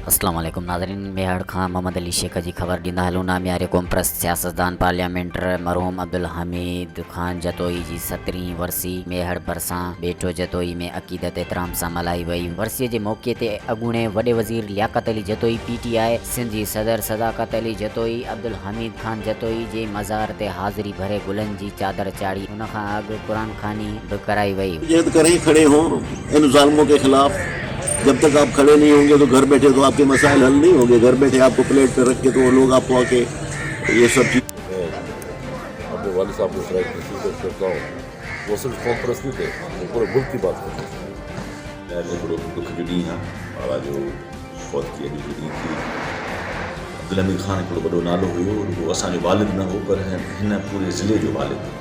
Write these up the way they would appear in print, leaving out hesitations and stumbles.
اسلام عليڪم ناظرين ميهڙ کان محمد علي شيخ جي خبر ڏيندا هلون نامياري قومپرست سياستدان پارليامينٽر مرحوم عبدالحميد خان جتوئي جي سترهين ورسي ميهڙ ڀرسان ٻيٽو جتوئي ۾ عقيدت احترام سان ملهائي وئي ورسي جي موقعي تي اڳوڻي وڏي وزير Liaquat Ali Jatoi P T I Sindh جي صدر صداقت علي جتوئي عبدالحميد خان جتوئي جي مزار تي حاضري ڀري گلن جي چادر چاڙهي ان کان اڳ قرآن خواني به ڪرائي وئي. جهد ڪرين کڙي هون ان ظالمون ڪي خلاف. جب تک آپ کڙي نهين هونگي تو گهر بيٺي تو آپ ڪي مسائل حل نهين هونگي گهر بيٺي آپ ڪو پليٽ پي رک ڪي تو وو لوگ آپ ڪو آڪي يي سب چيز. मैं अपने वालिद साहब को खराज तहसीन पेश करता हूँ वो सिर्फ कौम परस्त नहीं थे वो पूरे मुल्क की बात करते थे। لاءِ هڪڙو ڏک جو ڏينهن آهي. بابا جو فوتگي اڄ جو ڏينهن ٿي. عبدالحميد خان هڪڙو وڏو نالو هيو، رڳو اسان جو والد نه هو پر هن پوري ضلعي جو والد هو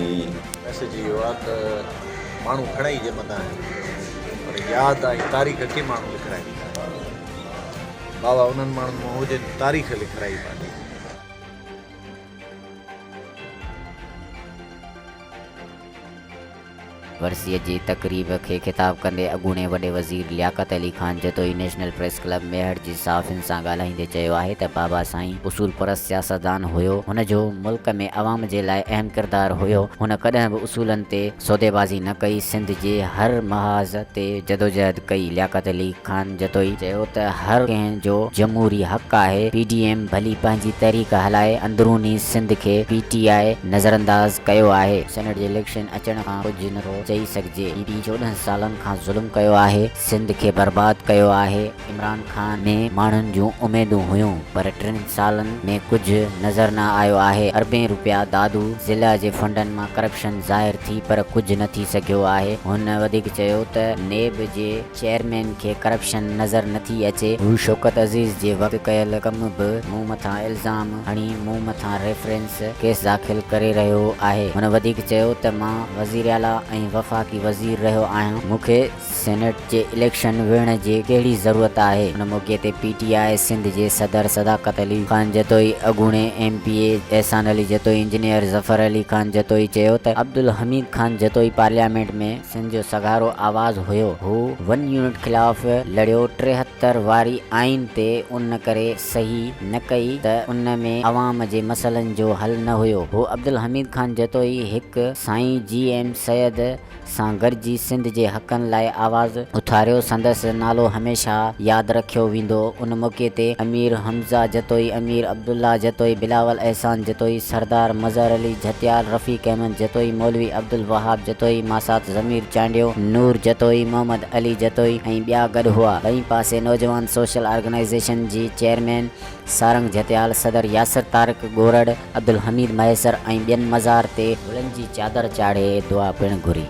۽. ميسيج اهو آ ته ماڻهو گهڻا ئي ڄمندا آهن پر ياد ۽ تاريخ ڪي ماڻهو لکرائي ويندا آهن. بابا انهن ماڻهن مان هو جن تاريخ لکرائي پنهنجي. ورسيء جي تقريب کي خطاب ڪندي اڳوڻي وڏي وزير Liaquat Ali Khan Jatoi national press club Mehar جي صحافين سان ڳالهائيندي چيو آهي ته بابا سائين اصول پرست سياستدان هيو، هن جو ملڪ ۾ عوام جي لاء اهم ڪردار هيو، هن ڪڏهن به اصولن تي سوديبازي نه ڪئي، سنڌ جي هر محاذ تي جدوجهد ڪئي، لياقت علي خان جتوئي چيو ته هر ڪنهن جو جمهوري حق آهي، پي ڊي ايم ڀلي پنهنجي تحريڪ هلائي، اندروني سنڌ کي پي ٽي آء نظرانداز ڪيو آهي، سينيٽ جي اليڪشن اچڻ کان ڪجهه نه ٿو چئي سگهجي، پي پي 14 سالن کان ظلم ڪيو آهي، سنڌ کي برباد ڪيو آهي، عمران خان ۾ ماڻهن جون اميدون هيون پر ٽن سالن ۾ ڪجهه نظر نه آيو آهي، اربين روپيا دادو ضلع جي فنڊن مان ڪرپشن ظاهر ٿي پر ڪجهه نه ٿي سگهيو آهي، هن وڌيڪ چيو ته نيب جي چيئرمين کي ڪرپشن نظر نه ٿي اچي، هو شوڪت عزيز جي وقت ڪيل ڪم به مون مٿان الزام هڻي مون مٿان ريفرنس ڪيس داخل ڪري رهيو آهي، هن وڌيڪ چيو ته مان وزيراعليٰ ۽ وفاقي وزير رهيو آهيان، مون کي. سينيٽ جي اليڪشن وڙهڻ جي ڪهڙي ضرورت آهي؟ ان موقعي تي پي ٽي آء سنڌ جي صدر صداقت علي خان جتوئي، اڳوڻي M P A Ehsan Ali Jatoi, engineer Zafar Ali Khan Jatoi چيو ته عبدالحميد خان جتوئي پارليامينٽ ۾ سنڌ جو سگهارو آواز هيو، هو ون يونٽ خلاف لڙيو، 73 واري آئين تي ان ڪري صحيح نه ڪئي ته ان ۾ عوام جي مسئلن جو حل نه هيو، هو عبدالحميد خان جتوئي هڪ سائين جي ايم سيد سان گڏجي سنڌ جي حقن لاء آواز اٿاريو، سندس نالو هميشه ياد رکيو ويندو، ان موقعي تي امير حمزه جتوئي، امير عبدالله جتوئي، بلاول احسان جتوئي، سردار مظهر علي جهتيال، رفيق احمد جتوئي، مولوي عبدالوهاب جتوئي، ماسات ضمير چانڊيو، نور جتوئي، محمد علي جتوئي ۽ ٻيا گڏ هئا، ٻئي پاسي نوجوان سوشل آرگنائيزيشن جي چيئرمين سارنگ جهتيال، صدر ياسر طارق ڳورڙ، عبدالحميد مهيسر ۽ ٻين مزار تي گلن جي چادر چاڙهي دعا پڻ گهري.